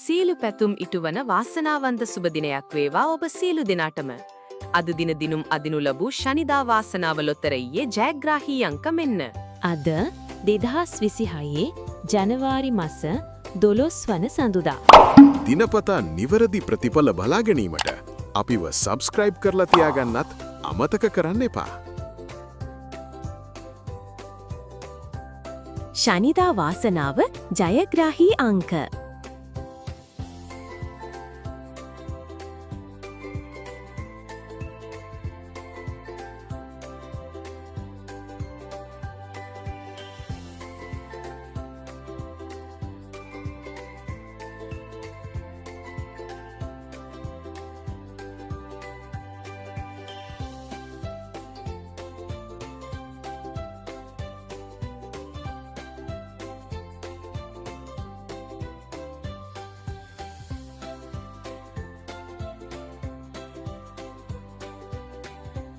සියලු පැතුම් ඉටුවන වාසනාවන්ත සුබ දිනයක් වේවා ඔබ සියලු දෙනාටම. අද දින දිනුම් අදිනු ලැබූ ශනිදා වාසනාව ලොතරැයියේ ජයග්‍රාහී අංක මෙන්න. අද 2026 ජනවාරි මස 12 වන සඳුදා. දිනපතා නිවැරදි ප්‍රතිඵල බලා ගැනීමට අපිව සබ්ස්ක්‍රයිබ් කරලා තියාගන්නත් අමතක කරන්න එපා. ශනිදා වාසනාව ජයග්‍රාහී අංක.